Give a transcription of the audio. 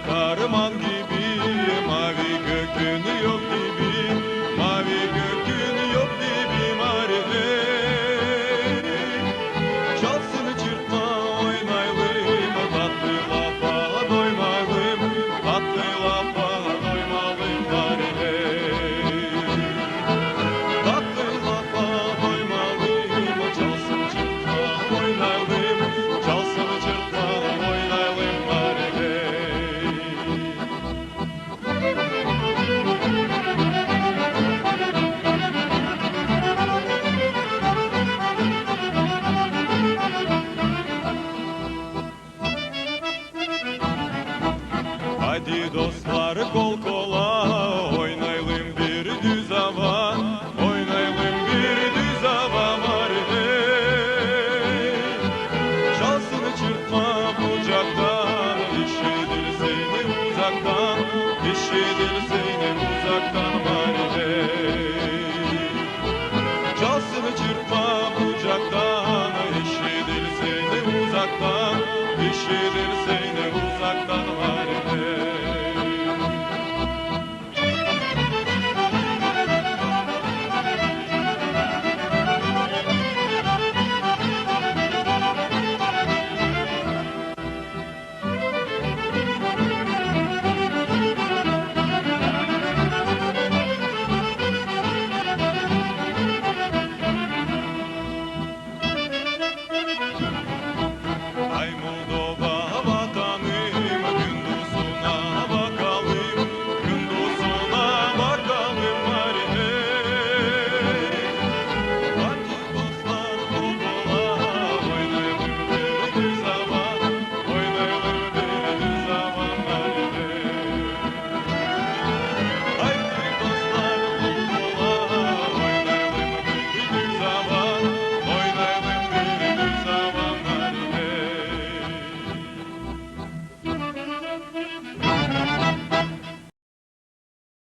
Karman gibi, mavi gökün yok dibi, mavi gökün yok dibi mari hey. Çalsın çırpma oynayalım, tatlı lafa doymayalım, tatlı lafa doymayalım mari hey. Tatlı lafa doymayalım, çalsın çırpma oynayalım, çalsın çırpma oynayalım mari hey. Hadi dostlar kol kola oynayalım bir düz hava, oynayalım bir düz hava var hey. Çalsın çırpma bucaktan, işidir seni uzaktan, işidir seni uzaktan.